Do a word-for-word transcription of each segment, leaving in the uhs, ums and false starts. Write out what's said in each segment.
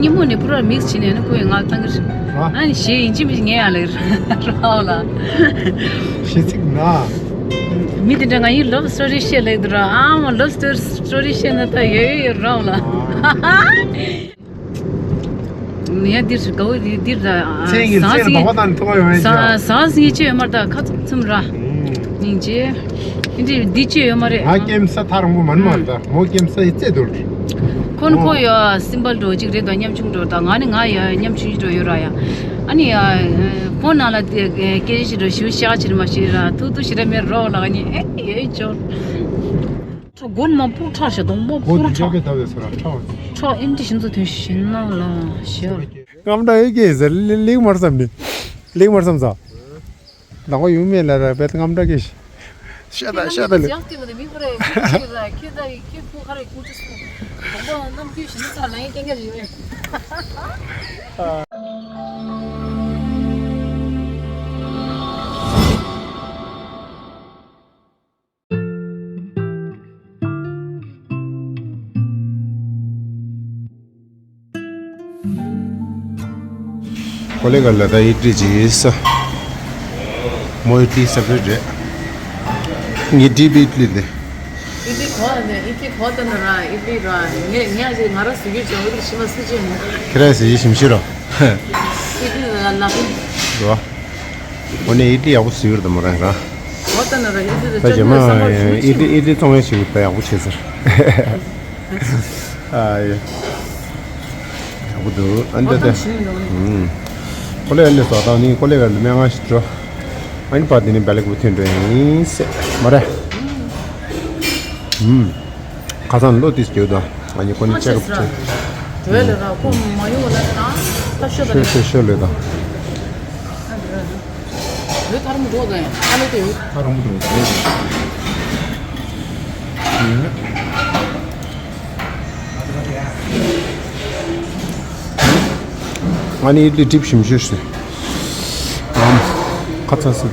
སྙན་མོ་ནས་པུ་ར་མིག་སི་བྱས་ནས་ནི་ཁོ་ཡི་ང་ལ་བཏང་གི་རེད། ཨ་ནི་གཞས་ཡིན་གཅིག་མིན་གཅིག་ཉན་ཡ་ལེ་ར་བ་ལ། གཞས་ཚིག་ན། མི་དེ་འདྲ་ང་ཡི་ལབ་སི་ཊོ་རི་བཤད་ལེ་དུ་ར་ཨ་མ་ལབ་སི་ཊོ་རི་བཤད་ན་ད་ཡོད་ཡོད་ར་བ་ལ། ཡ་འདིར་དགའ་བོ་འདིར་ད་ཚེ་ཡིན་ཟང་ཟིང་ཟེར་བ་དང་ཐོག་ཡོང་ཡ་ཅག་ཟང་ཟིང་ཡི་ཅི་ཡོད་མར་ད་ཁ་ཚུམ་ཚུམ་ར། སྙིང་རྗེ། འདི་འདི་ཅི་ཡོད་མ་རེད། ང་ཀེམ་ས་ཐར་མོ་མན་མར་ད་མོ་ཀེམ་ས་ཡི་རྩེ་དུར། ཁོན་ཁོ་ཡོ་སིམ་པལ་འགྲོ་གཅིག་རེད་ད་ཉམ་ཆུང་འགྲོ་ད་ང་ནི་ང་ཡ་ཉམ་ཆུང་འགྲོ་ཡོད་ར་ཡ། ཨ་ནི་ཡ་ཕོན་ནང་ལ་སྐད་ཆ་ཞིག་འགྲོ་ཞུ་ཤག་ཕྱིར་མ་ཤེས་ར་ཐུག་ཐུག་ཞིག་ར་མེད་རོགས་ལ་ཨ་ནི་ཨེ་ཡོད་ཅོ། ཁྲ་དགོན་མ་སྤུར་ཁྲ་ཞེ་གདོང་མ་སྤུར་ཁྲ། ཁྲ་ཨིན་ཏི་ཤིན་ཙོ་དོན་ཞིག་ཤིན་ན་ལ་ཞེ། རྔམ་དྲག་ཡོད་ཀྱི་ཟེར་ལིག་མར་བསམ་ནི་ལིག་མར་བསམ་ས། ལག་པ་ཡུམ་མེད་ལ་ར་བེད་རྔམ་དྲག་གི་ཤ་ད་ཤ་ད་ལེ། ཡང་སྟེ་མི་ཁོ་རེ་ཁྱེད་ཀྱི་ལ་ཁྱེད་ད་ཁྱེད་ཕུ་ཁ་རེ་ཁུ་ཅི་སུ་དང་པོ་རྣམ་ཁྱེད་ཞིན་ས་ལ་ཡིན་ཀྱང་ཀྱང་ཡོད། ཀོ་ལེ་ག་ལ་ད་ཨི་ཏི་ལི་ཅིག་ས། མོ་ཨི་ཏི་ལི་སེ་པ་རེཊ་རེད། ངའི་ཏི་བི་ཨི་ཏི་ལི་དེ། ཨི་ཏི་ལི་གོ་ནས་ཨི་ཏི་ལི་གོ་ད་ན་ར་ཨི་ཏི་ལི་ར་ངས་ངས་ཅིག་ང་ར་སུ་ཡོད་ཅང་ཨི་ཏི་ལི་ཤི་མ་སུ་ཅི་མོ། ཁྱེད་རང་སུ་ཡོད་ཞིམ་ཤི་རོ། ཨི་ཏི་ལི་ལ་ལ་ཁུ། རོ། འོ་ནས་ཨི་ཏི་ལི་ཡག་པོ་སུ་ཡོད་དམ་ར་ར། གོ་ད་ན་ར་ཨི་ཏི་ལི་ད་ཅང་ཇེ་མ་ཨི་ཏི་ལི་ཨི་ཏི་ལི་ཚོང་ཡག་ཞིག་ད་ཡག་པོ་བྱས་ཟེར། ཨ་ཡེ། ཡག་པོ་འདུག་ཨ་འདྲ་དེ། ཨུམ། ཀོ་ལེ་ཨ་ནི་སོ་ཏང་ནི་ཀོ་ལེ་ག་ལ་སྨན་ཁང་ཞིག་འགྲོ། ཨ་ནི་པ་དེ་ནི་བེ་ལེག་བུ་ཐོན་འགྲོ་ཡིན་སེ་མ་རེད། ཨུམ། ཁ་སང་ལོ་དེ་སྐྱོད་དོ། ཨ་ནི་ཀོ་ནི་ཅེག་ཨབ་བྱས། བྲོས་ལ་ར་ཁོ་མ་ཡོང་ལ་ན་ད་ཤོད་ད་ཤོད་ཤོད་ཤོད་ལོས་དང་། ལོས་ཐར་མོ་འགྲོ་དང་ཨ་ལོ་དེ་ཡོད། ཐར་མོ་འགྲོ་དང་། ང་ནི་ལི་ཀྲིབ་ཞིམ་ཤོས་ཤིག་ཨམ། ཁ་ཚ་སི།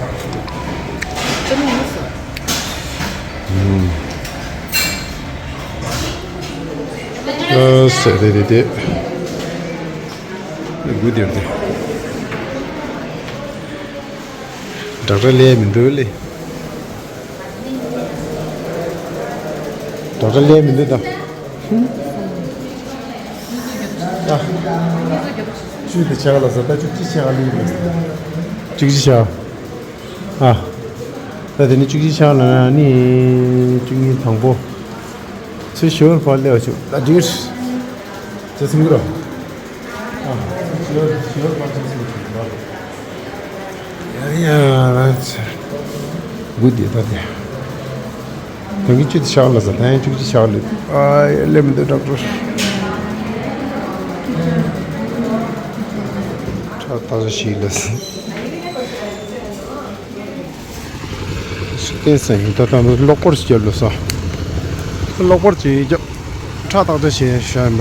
ཨ་སེ་རེ་རེ་རེ། དགུ་དེར་དེ། ཌོག་ཊར་ལས་མི་འདུག་ལེ། ཌོག་ཊར་ལས་མི་འདུག་ད། ཨ། བཅུ་དེ་ཆ་ག་ལ་ཟ་ད་བཅུ་གཅིག་ཆ་ག་ལ་ཡིན་པས། བཅུ་གཅིག་ཆ། ཨ། ད་དེ་ནི་བཅུ་གཅིག་ཆ་ལ་ནི་བཅུ་གཉིས་དང་པོ། ཚེ་ཞོར་ཕར་སླེབས་བ་བྱུང་ད་འགྲིག་ཇ་སིང་གི་རོ། ཨ། ཞོར་ཞོར་ཕར་ཇ་སིང་གི་རོ། ཡ་ཡ་ར་ཚེ། དགུ་དེ་ད་དེ། དོན་གྱི་ཅི་དེ་ཤག་ལ་ཟ་ད་ཡང་ཅུག་ཅི་ཤག་ལ། ཨ་ཡ་ལེ་མི་འདུག་ཌོག་ཊར། ཁྲག་བརྟག་དཔྱད་ཞིག་ལ་ཟ། སུ་བསྟན་ས་ཡིན་ད་ལྟ་གློག་པར་ཞིག་བརྒྱབ་ལ་ས། གློག་པར་ཅིག་བརྒྱབ། ཁྲག་བརྟག་དཔྱད་བྱས་ཤག་ཡིན་པ།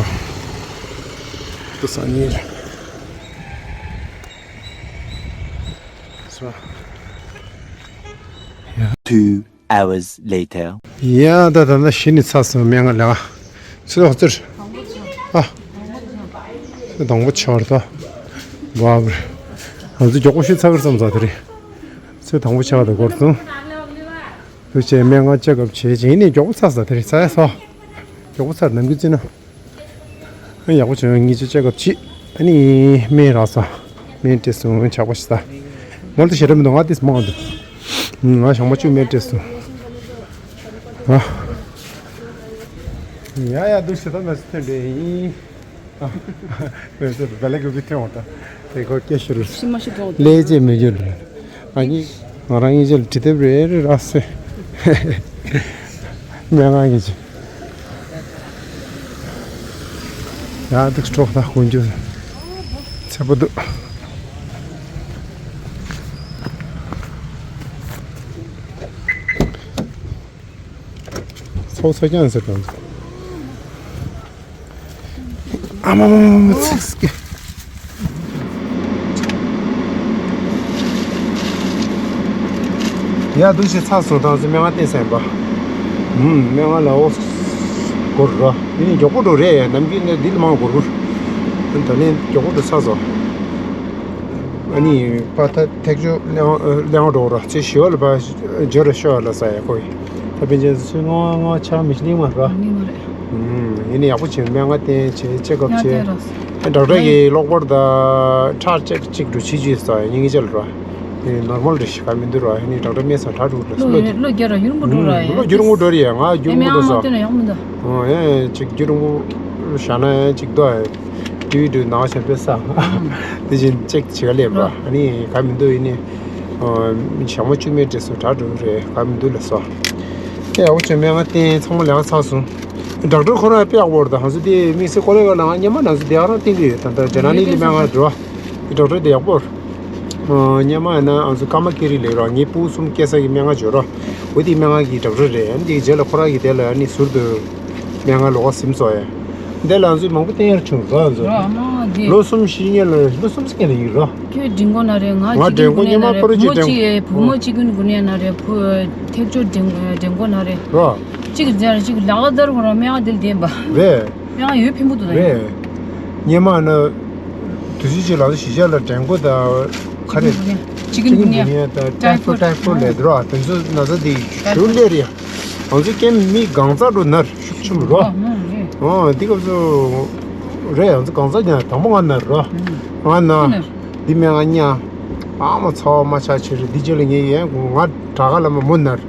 ད་སང་ཉིན་རེད། ས། Two hours later. ཡ་ད་ད་ད་གཞི་ནས་ཚར་སོང་། སྨན་ཁང་ལ་ཚུར་ལོག་ཚུར། ཨ། ཚེ་དང་པོ་ཆགས་རེད་ད། བ་བར། ང་ཚོ་མགྱོགས་པོ་ཞིག་ཚར་བར་བསམ་ཚར་དེ་རེད། ཚེ་དང་པོ་ཆགས་དེ་འགོར་སོང་། དུ་བྱས་སྨན་ཁང་ཅེག་ཨབ་བྱས་བྱས་ནས་མགྱོགས་པོ་ཚར་ས་དེ་རེད། ཚར་སོང་། མགྱོགས་པོ་ཚར་ནམ་རྒྱུན་བརྩིས་ན། ཨ་ཡག་པོ་བྱུང་། ངེད་ཚོ་ཅེག་ཨབ་བྱས། ཨ་ནི་སྨན་རག་སོང་། སྨན་སྤྲད་སོང་། ཇག་པ་ཞིག་ད། མོལ་དུ་ཞེ་དྲག་མི་འདུག་ང་ཏིས་མང་འདུག་ང་ཞག་མ་བཅུ་སྨན་སྤྲད་སོང་། ཨ། ཡ་ཡ་འདུག་ཞེ་ད་མ་སི་ཐོན་འདྲེ་ཡིན། ཨ། བེ་ལེ་གི་བི་ཐོན་འོང་ད། དེ་ཁོ་སྐད་ཤོར། ཤི་མ་ཤི་འགྲོ། ལས་བྱེད་མི་འགྱུར། ཨ་ནི། ང་རང་ཡིན་ཅེ་ལ་དྲི་དེབ་རེ་རེ་རག་སོང་། སྨན་ཁང་གི་ཅི། ཡ་འདུག་སྤྲོ་ད་དཀོན་མཆོག་ཚེ་པོ་འདུག་ཚོགས་ཚ་རྐྱང་ཟེར་དང་། ཨ་མ་མ་མ་མ་ཚིག་སྐྱེ། ཡ་འདུག་ཞེ་ཚ་སོང་། ད་ཚོ་སྨན་ཁང་བསྟན་ས་ཡིན་པ། ཨུམ། སྨན་ཁང་ལ་འོ། སྐོར་ར། དེ་ནི་མགྱོགས་པོ་འགྲོ་རེད། ནམ་རྒྱུན་ནས་འདི་ལ་མང་སྐོར་སྐོར། ད་ནི་མགྱོགས་པོ་འགྲོ་ཚར་སོང་། ཨ་ནི་ཕ་ཐ་ཐེག་ཆོ་གླེང་གླེང་འགྲོ་ར་ཚེ་ཞི་བ་ལ་ཕ་འབྱོར་ར་ཤོག་ལ་ས་ཡ་ཁོ་ཡི། ད་པན་ཆེན་ཚོས་ང་ང་ཆ་མི་ཤི་ལིང་མ་ར། ཨུམ། ཡིན་ནི་ཡག་པོ་བྱེད་སྨན་ཁང་བསྟན་བྱེད་ཅེ་ཀབ་བྱེད། ཨ་ཌོག་ཊར་གི་གློག་པར་ད་ཁྲག་ཅེག་ཅིག་འགྲོ་ཆི་ཅི་ས་ཡ་ཉིན་གྱི་ལ་ར། དེ་ནོར་མལ་རེད་ཤི་ཁ་མི་འདུག་ར། ཡིན་ནི་ཌོག་ཊར་སྨན་ས་ཁྲག་འགྲོ་ར་ལོ་ལོ་རྒྱ་ར་ཡུན་པོ་འགྲོ་ར་ཡ། ལོ་རྒྱུ་རུང་པོ་འགྲོ་ར་ཡ། ང་རྒྱུ་རུང་པོ་འགྲོ་ས། ཨོ་ཡ་ཅིག་རྒྱུ་རུང་པོ་བཞག་ན་ཡ་ཅིག་འདུག་ཡ། ཏི་ཝི་དུ་ནང་བཞིན་དཔེ་བསགས། དེ་བཞིན་ཅེག་བྱེད་ཀ་སླེབས་ར། ཨ་ནི་ག་མི་འདུག་ཡིན་ནི། ཞག་མ་བཅུ་མའི་འདྲེ་སུ་དྲག་འགྲོ་རེད། ག་མི་འདུག་ལ་སོ། ཨེ་ཨའུ་ཆོས་སྨན་ཁང་བསྟན་ཚང་མ་ལས་ཀ་ཚར་སོང་། ཌོག་ཊར་ཁོ་རང་དཔེ་ཡག་པོ་རེད། ད་ཧང་སུ་དེ་དམིགས་བསལ་ཀོ་ལེ་ག་ལ་ང་སྔོན་མ་ནང་སུ་དེ་ཨ་རང་བསྟན་གི་ཡོད། ད་ལྟ་ཇ་ན་ནི་ལི་སྨན་ཁང་འགྲོ་བ། དེ་ཌོག་ཊར་དེ་ཡག་པོ་རེད། སྔོན་མ་ཡིན་ན་ང་ཚོ་ཀརྨ་ཀེ་རི་ལབ་ར། ངའི་ཕྲུ་གུ་གསུམ་སྐྱེས་ས་གི་སྨན་ཁང་འབྱོར་ར། འོ་དེ་སྨན་ཁང་གི་ཌོག་ཊར་རེད། ཨ་ནི་དེའི་རྗེས་ལ་ཁོ་རང་གིས་དེ་ལ་ཨ་ནི་ཟུར་དུ་སྨན་ཁང་ལོགས་ཀ་ཟིན་སོང་ཡ། འདི་ལ་ང་ཚོས་མང་པོ་བསྟན་ཡར་བྱུང་ར་ང་ཚོ། ར་མ་འདི། ལོ་གསུམ་བཞི་སྔོན་ལ་ལོ་གསུམ་སྔོན་ལ་ཡིན་ར། ཁྱོད་འགྲིག་མགོ་ན་རེད། ང་ང་གཅིག་འགྲིག་མགོ་སྔོན་མ་ན་རེད། ཕོ་བུ་མོ་གཅིག་ཕོ་མོ་གཅིག་ཀུན་དགུ་ནས་ན་རེད། ཕོ་ཐེག་མཆོག་འགྲིག་འགྲིག་མགོ་ན་རེད། ར། གཅིག་རྗེས་གཅིག་ལག་བསྟར་ཁོ་རང་སྨན་ཁང་འདིར་བསྡད་པ། རེད། སྨན་ཁང་ཡོད་ཕན་པོ་འདུག་ད། རེད། སྔོན་མ་ན་དུས་ཚོད་གཅིག་ལ་གཞིས་ཆགས་ལ་འགྲིག་མགོ་དང་ཁ་རེད། གཅིག་ཀུན་དགུ་ནས་དང་ཊའི་ཕོཌ་ཊའི་ཕོཌ་ལབ་འདུག་ར། དེ་ཚོ་ན་ཚ་འདི་ཞུ་ལེ་རེད། ང་ཚོ་ཀེམ་མི་གང་ཚ་འགྲོ་ནར་ཤུགས་ཆེན་པོ་རོ། ཨོ་འདི་སྐབས་སུ་རེད། ང་ཚོ་གང་ཚ་ཉ་དང་པོ་ང་ནར་རོ། ང་ན་འདི་སྨན་ཁང་ཉ་ཨ་མ་ཚ་བ་མ་ཆགས་ཆེ་རེད། འདི་རྗེས་ལ་ངས་ཡན་ང་དྲག་ག་ལ་མ་མོ་ནར་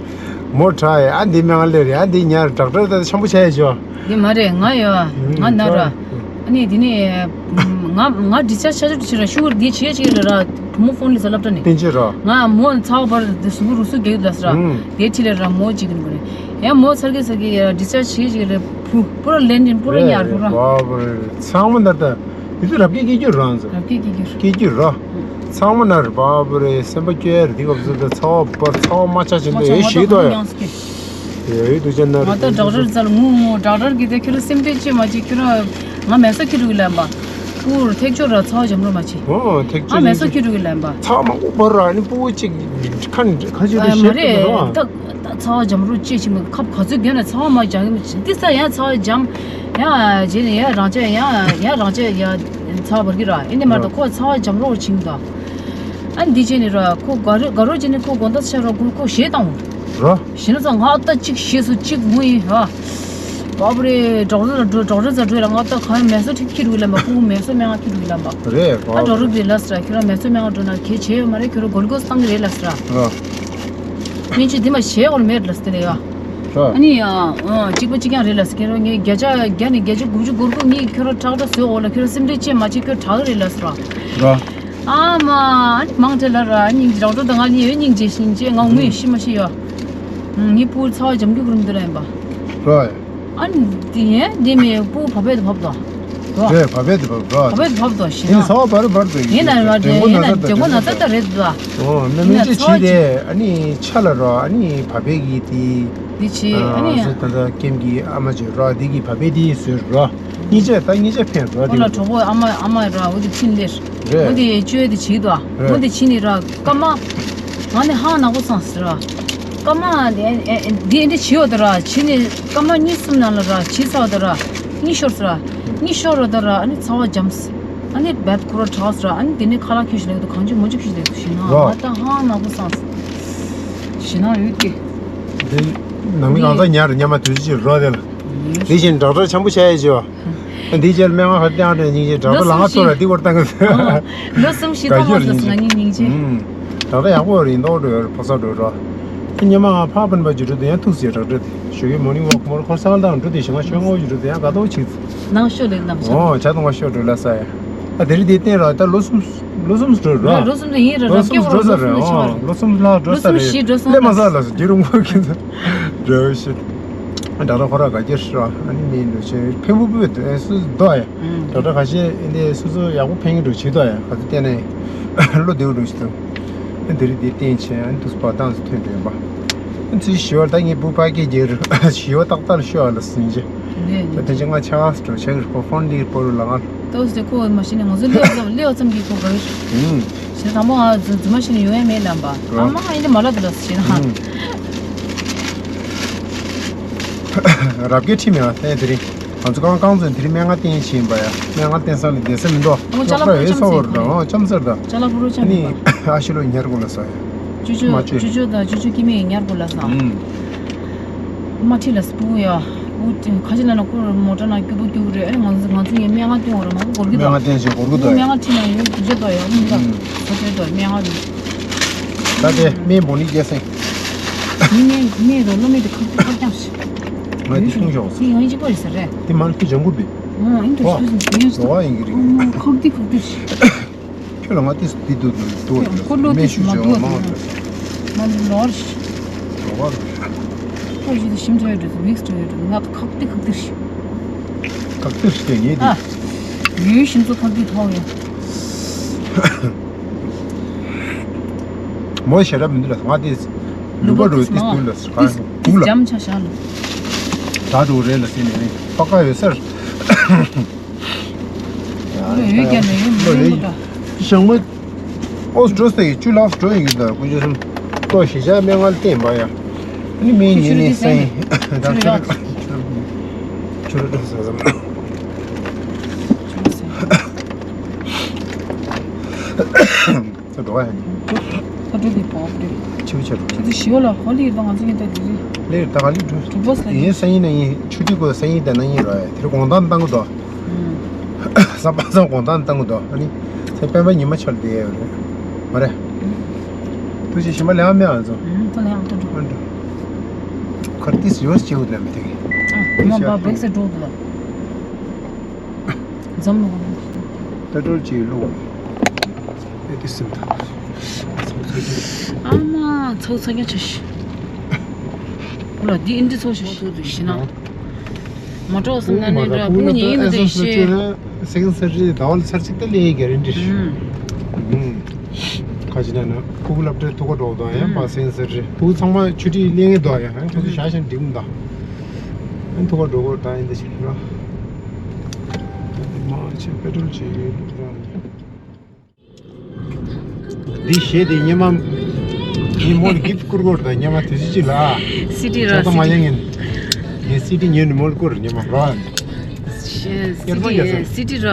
མོ་དྲག་ཡ། ཨ་འདི་སྨན་ཁང་ལེ་རེད། ཨ་འདི་ཉར་ཌོག་ཊར་ད་ཆེན་པོ་ཆགས་ཡ་ཅོ། འདི་མ་རེད། ང་ཡོད་ང་ནར་ར། ཨ་ནི་དེ་ནས་ང་ང་ཌིས་ཅཱརཇ་ཆ་ཆ་ཆི་ར་ཤུ་གར་འདི་བྱེད་ཅིག་ལ་ར་བུ་མོ་ཕོན་ལ་ས་སློབ་གྲྭ་ནས་བསྟན་ཆེ་ར། ང་མོ་ཚ་བ་བར་དུ་གཟུགས་པོ་རུ་སུ་རྒྱག་ཡོད་ལ་ས་ར། ཨུམ། དེ་ཁྲི་ལ་ར་མོ་ཅིག་གིན་གོ་རེད། ཡང་མོ་ཚར་གི་ཚར་གི་ཡ་ཌིས་ཅཱརཇ་བྱེད་ཅིག་ལ་བུ་པུ་ར་ལེན་ཏིན་པུ་ར་ཉར་པུ་ར། ཚང་མ་ནར་ད་དེ་ཚོ་རབ་ཀྱི་སྐྱེ་རྒྱུ་རང་ཚོ་རབ་ཀྱི་སྐྱེ་རྒྱུ་སྐྱེ་རྒྱུ་ར། ཚང་མ་ནར་བ་པུ་རེ་སེམས་པ་སྐྱོ་ཡ་རེད། དེ་སྐབས་སུ་ད་ཚ་བ་བར་ཚ་བ་མ་ཆགས་ཅན་དུ་ཨེ་ཤེས་དོ་ཡ། ཡོད་དུ་ཅན་ན་ང་ད་ཌོག་ཊར་ཙལ་ངུ་ངུ་ཌོག་ཊར་གི་དེ་ཁྱོད་ར་སེམས་ཁྲལ་ཅི་མ་བྱེད། ཁྱོད་ར་ང་མེ་སོ་ཁྱི་རུ་གི་ལན་པ། པུར་ཐེག་ཆོ་ར་ཚ་བ་འཇམ་རུ་མ་བྱེད། ཨོ་ཐེག་ཆོ་ང་མེ་སོ་ཁྱི་རུ་གི་ལན་པ། ཚ་མང་པོ་བར་ར་ནི་པུ་ཅིག་ཁ་ཁ་ཅིག་རེ་ཤེས་ཏེ་ར། ད་ཚ་བ་འཇམ་རུ་ཅི་ཞིག་མི་ཁབ་ག་ཚོད་རྒྱན་ན་ཚ་བ་མ་འཇམ་གི་མི་ཅི་འདི་ས་ཡང་ཚ་བ་འཇམ། ཡང་རྗེས་ནས་ཡང་རང་ཅག་ཡང་ཡང་རང་ཅག་ཡང་ཚ་བ་བར་གི་ར། ཨེ་ནི་མ་ར་ཁོ་ཚ་བ་འཇམ་རུ་ཆིང་ད། ཨ་འདི་བྱས་ནས་ར་ཁོ་དགའ་རོ་དགའ་རོ་བྱས་ནས་ཁོ་དགོང་དག་ཆ་ར་ཁོ་ཁོ་ཞེད་བཏང་། ར། ཞེད་ན་ཚ་ང་ད་གཅིག་ཞེད་སོ་གཅིག་ངུ་ཡིན་ར། བ་བུ་རེ་ཌོག་ཊར་ལ་འགྲོ་ཌོག་ཊར་ཚ་འགྲོ་ལ་ང་ད་གང་མེ་སོ་ཁྲིག་ཁྱི་རུ་ལ་མ་ཁུ་མེ་སོ་མེ་ང་ཁྱི་རུ་ལ་མ། རེད་བ། ཨ་ཌོག་ཊར་གི་ལ་སི་ར་ཁྱོད་ར་མེ་སོ་མེ་ང་འགྲོ་ན་གལ་ཆེ་ཡོད་མ་རེད། ཁྱོད་ར་གོལ་ཀོས་བཏང་གི་རེད་ལ་སི་ར། ར། སྨན་བཅོས་འདི་མ་བྱས་འོར་མེད་ལ་སི་དེ་ལ་ཡ། ར། ཨ་ནི་ཡ་གཅིག་པ་གཅིག་རྐྱང་རེད་ལ་སི་ཁྱོད་ར་ངས་བརྒྱ་ཆ་བརྒྱ་ནས་བརྒྱ་ཆ་དགུ་བཅུ་གོ་དགུ་ངས་ཁྱོད་ར་ཁྲག་ཁྲག་བཟོས་འོར་ལ་ཁྱོད་ར་སེམས་ཁྲལ་ཅི་མ་བྱེད། ཁྱོད་དྲག་གི་རེད་ལ་སི་ར། ར། ཨ་མ། ཨ་ནི་མང་ཆེ་ལ་ར་སྙིང་རྗེ་ཌོག་ཊར་དང་ང་གཉིས་ཡོད་སྙིང་རྗེ་ཞིང་རྗེ་ང་ངུ་ཡི་ཤི་མ་ཤི་ཡོད། ངའི་ཕྲུ་གུ་ཚ་བ་འཇམ་རྒྱུ་གུ་རུ་འདི་ལ་ཡིན་པ། ར། ཨ་ནི་དེ་ཡན་དེ་མེ་ཕྲུ་གུ་བ་ཕེ་དུ་བབ་དོ། ར། རེད་བ་ཕེ་དུ་བབ་ར། བ་ཕེ་དུ་བབ་དོ་ཞི་ཡིན་ན། ཚ་བ་བར་བར་དུ་ཡིན་ན་ར་དེ་ཡིན་ན་དེ་མགོ་ན་ཚ་ད་རེད་དོ། ཨོ་མེ་མེ་ཅི་ཆི་དེ་ཨ་ནི་ཆ་ལ་ར་ཨ་ནི་བ་ཕེ་གི་དེ། དེ་ཆི་ཨ་ནི། ད་ད་ཀེམ་གི་ཨ་མ་ཅི་ར་དེ་གི་བ་ཕེ་དེ་ཟོས་ར། གཉིས་ཆ་ད་གཉིས་ཆ་ཕན་རོ། ཁོ་ལ་གྲོགས་པོ་ཨ་མ་ཨ་མ་ར་འོ་དེ་ཕྱིན་ལེར། རེད། འོ་དེ་བཅོས་དེ་བྱེད་དོ། རེད། འོ་དེ་ཕྱིན་ནི་ར་སྐར་མ། ང་ནི་ཧང་ནག་པོ་སངས་སི་ར། སྐར་མ་དེ་ཨེ་ཨེ་འདི་འདི་བྱེད་འོ་དེ་ར་ཕྱིན་ནི་སྐར་མ་གཉིས་གསུམ་ནང་ལ་ར་བྱེད་ཚར་འོ་དེ་ར། གཉིས་ཤོར་སི་ར། གཉིས་ཤོར་འོ་དེ་ར་ཨ་ནི་ཚ་བ་འཇམ་སི། ཨ་ནི་བད་ཁོ་ར་དྲག་སི་ར། ཨ་ནི་དེ་ནི་ཁ་ལག་ཁྱོད་ཞིག་ལེགས་དུ་གང་བྱུང་མོ་བྱུང་ཁྱོད་ཞིག་ལེགས་དུ་ཞུས་ན་ར། ང་ད་ཧང་ནག་པོ་སངས་སི། ཞི་ན་ཡོད་ཀི། འདི་ནང་མི་གང་ཚ་ཉར་ཉམས་མ་དུས་ཅི་རོ་དེ་ལ། དེ་བཞིན་ཌོག་ཊར་ཆེན་པོ་བྱས་ཡོད་ཅོ། འདི་རྗེས་སྨན་ཁང་ཧར་བཏང་རེ་སྙིང་རྗེ་ཌོག་ཊར་ལ་ང་ཐོ་ར་འདི་བར་བཏང་གི། ལོ་གསུམ་བཞི་ཐོག་མ་སོང་ང་གཉིས་སྙིང་རྗེ། ཌོག་ཊར་ཡག་པོ་རེད་འདོག་འགྲོ་ཡོད་ཕོ་ས་འགྲོ་ར། ཉི་མ་ཕ་སྤུན་པ་ཇུ་འགྲོ་དེ་ཡང་ཐུག་ཟེར་ཌོག་ཊར་དེ་ཞོགས་ཀའི་མོར་ནིང་ཝོག་མོར་ཁོ་སང་དང་འགྲོ་དེ་ཞིག་ང་ཤོད་ངོ་ཇུ་འགྲོ་དེ་ཡང་དགའ་ཏོག་ཆིག་ནང་ཤོད་ལེགས་ནང་ཤོད། ཨོ་ཆ་དང་ང་ཤོད་འགྲོ་ལ་ས་ཡ། ཨ་དེ་རི་དེ་བསྟན་ར་ད་ལོ་གསུམ་ལོ་གསུམ་འགྲོ་ར། ལོ་གསུམ་དེ་ཡིན་ར་ལོ་གསུམ་འགྲོ་ས་ར་ཨོ་ལོ་གསུམ་ལྷག་འགྲོ་ས་རེད། ལས་མ་ས་ལ་ས་རྒྱུ་རུང་བ་གི་ས། རེ་བ་ཤེས། ད་ལྟ་ཁོ་ར་ག་རྒྱ་ཧྲི་བ་ཨ་ནི་མིན་འདུག་ཆེ་ཕན་པོ་པོས་དེ་སུ་དོ་ཡ། ད་ལྟ་ཁ་ཤས་ཨེ་འདི་སུ་སུ་ཡག་པོ་ཕན་གི་འདུག་ཆེ་དོ་ཡ་ག་ཚོད་བལྟས་ནས་བློ་བདེ་བོ་འདུག་ཆེ་དོ། ཨ་འདི་རི་འདི་བསྟན་ཆེ་ཨ་ནི་དུས་སུ་བར་སྟངས་སུ་ཐོན་དོན་པ། ཨ་ཚུལ་ཞི་བ་ད་ངའི་བུ་ཕ་སྐད་རྒྱལ་རུ་ཞི་བ་ཏག་ཏག་ལ་ཤོད་ཨ་ལ་སུན་ཆེ། ད་ཕན་ཆེ་ང་ཆ་སུ་འགྲོ་ཆ་གི་རུ་ཁོ་ཧྥོན་འདི་པོ་རུ་ལ་ང་། ཏོག་སེ་ཁོ་མ་ཤི་ནས་ང་ཚོ་ལེའོ་ཙམ་ལེའོ་ཙམ་གྱིས་ཁོ་ག་རུ། ཞེ་དང་པོ་ང་ཚོ་རྫུན་མ་ཤི་ནས་ཡོང་ཡ་མེད་ལམ་པ་ཨ་མ་ཨ་ཡིན་ད་མ་ལ་དུ་ལ་སུ་ཤི་ན། རབ་རྒྱས་ཁྲིད་མེད་པ་ཨེ་དེ་རིང་། ང་ཚོ་རྐང་རྐང་ཚོས་དེ་རིང་སྨན་ཁང་བསྟན་བཞིན་པ་ཡ། སྨན་ཁང་བསྟན་ས་ལ་བསྡད་ས་མི་འདུག་ཨོ་ཅ་ལག་ལོག་པ་ཡོད་ས་འོར་དང་ཨོ་འཆམ་སར་དང་། ཅ་ལག་ཕུ་རུ་ཨ་ཆམ་ནི་ཡིན་པ། ཨ་ཤི་ལོ་ཉར་དགོས་ལ་ས་ཡ། ཅུ་ཅོ་མ་ཅུ་ཅོ་དང་ཅུ་ཅོ་སྐྱེ་མེད་ཉར་དགོས་ལ་ས། ཨུམ། མ་ཁྲིད་ལ་སྤུ་ཡ། སྤུ་ཁ་ཅི་ན་ན་ཁོ་མོ་ཊ་ན་སྐྱུ་པོ་སྐྱུ་རེ། ཨ་ནི་ང་ཚོ་ང་ཚོ་ཡི་སྨན་ཁང་སྟོན་འོ་ར་མ་གོ་གོར་གི་སྨན་ཁང་བསྟན་བཞིན་གོར་གི་དང་། སྨན་ཁང་ཁྲིད་ན་ཡོད་གི་ཅོ་དོ་ཡ་མི་འདྲ། ཨུམ། ཁ་ཅོ་དོ་སྨན་ཁང་དུ། ད་དེ་སྨན་བོ་ནི་རྒྱལ་སེང་། མི་མེད་མེད་དོ་སློབ་མེད་དེ་ཁག་ཁག་ཀྱང་ཞིག་ང་དེ་ཐུང་ཤོག་སོང་། ཡང་གཅིག་པ་རེད་ཟེར་རེད། དེ་མ་ལ་ཁུ་ལྗང་གུ་བི། ཨོ་ཨིན་དུ་ཤུ་ཟིན་ཡོད་ལོ་བ་ཡིན་གི་རེད། ཨོ་ཁག་དེ་ཁག་དེ་ཞིག་ཁྱོད་ལ་ང་དེ་དེ་དུ་དུ་དུ་ཁོ་ལོ་དེ་མེ་ཤུ་ཞིག་མ་ཅོ་དུ་མ་ཨ་ང་ལོར་ཞིག་ལོ་བ་རེད། ཁོ་ཞིག་དེ་ཞིམ་ཆ་ཡོད་འགྲོ་དུ་མིག་སི་ཊི་ཡོད་འགྲོ་དུ་ང་ཁག་དེ་ཁག་དེ་ཞིག་ཁག་དེ་ཞིག་ངེས་དེ། ཨ་ཡོད་ཞིམ་ཚོ་ཁག་དེ་ཐོག་ཡོད། མོ་ཞེ་དྲག་མི་འདུག་ལ་ང་དེ་ལུག་པ་རུ་ཏིས་འདུག་ལ་ཁ་གུག་ལ་འཇམ་ཆ་ཤ་ལ། ད་དུ་རེད་ལ་སེ་ནས་ཕ་ཀ་ཡོད་སར། ཡོད་ཀྱང་ནས་ཡོད་མི་འདུག་ཞང་མ་ཨོ་སི་འགྲོ་སྟེ་ཅུ་ལགས་འགྲོ་ཡིན་གྱི་འདུག་ཀུ་ཅོ་སུམ་ཏོ་ཞེ་ཆ་སྨན་ཁང་བསྟན་པ་ཡ། ཨ་ནི་མི་ཉིན་ནས་སེང་ད་ཆུ་ཆུ་རུ་འགྲོ་ས་སམ། ཚ་འགྲོ་བ་ཡང་། ཁ་འགྲོ་གི་པོ་འགྲོ། ཆུ་ཆ་འགྲོ། ཆུ་ཚོད་བཞི་བ་ལ་ཧོ་ལི་ཡིན་པ་ང་ཚོ་ཡིན་ད་དེ་རེད། ལེ་ད་ག་ལི་འགྲོ། གྲུ་པོ་སི་ལ་ཡིན་ཡིན། སང་ཉིན་ན་ཡིན་ཆུ་ཐིག་གོ་སང་ཉིན་ད་ན་ཡིན་རོ་ཡ་དེ་རུ་དགོང་དག་བཏང་གི་འདུག་ས་པ་སང་དགོང་དག་བཏང་གི་འདུག་ཨ་ནི་ས་སྤེན་པ་ཉི་མ་ཆར་དེ་ཡ་རེད། མ་རེད། ཐུགས་རྗེ་ཞིམ་པ་ལེགས་མེད་ང་ཚོ། ཁོ་ལ་ཡང་ཏོ་འགྲོ། ཁར་ཏིས་ཡོད་ཅེའུ་ལ་མི་ཐེག་ཨ་མ་པ་བེག་སེ་འགྲོ་འདུག་ལ། འཛམ་གླིང་། པེ་ཏྲོལ་གྱིས་བླུགས། ཨེ་དེ་སེམས་ཐག་ཨ་མ་ཚོགས་ཚ་རྐྱང་ཆ་ཤི། ཁོ་ལ་འདི་ཨིན་འདི་ཚོགས་ཤི་ཐུག་ཐུག་ཤི་ན། མ་གྲོགས་སམ་ན་ནི་འདྲ་བུ་ཉིད་ཡིན་འདི་ཤི། སེང་སར་རི་ཟླ་བ་ལ་ཚར་གཅིག་ད་ལས་ཀྱི་རེད་འདྲི། ཁ་ཅིག་ན་ན་ཕུག་སློབ་གྲྭའི་ཐུག་ག་འགྲོ་དང་ཡང་པ་སེང་སར་རི་ཕུག་ཚང་མ་ཆུ་ཁྲིད་ལེན་གི་འདུག་ཡང་ཁོ་ཚོ་ཞག་ཞག་འགྲིག་མི་འདུག་ཨན་ཐུག་ག་འགྲོ་གོ་ད་ཡིན་འདི་ཤི་ར། མ་ཆེ་པེ་ཏྲོལ་ཆེ་ཡོད་ར། འདི་བཞེས་ཏེ་སྙེ་མ། ངས་མོ་ལ་གིབ་བསྐུར་གོ་ར་སྙེ་མ་དུས་ཚོད་ཅིག་ལ། སི་ཏི་ར་ཆོག་ཏུ་མ་སི་ཏི། ཡང་ངས། ངས་སི་ཏི་ཉོས་ནས་མོ་ལ་བསྐུར་སྙེ་མ་ར། སི་ཏི་ར་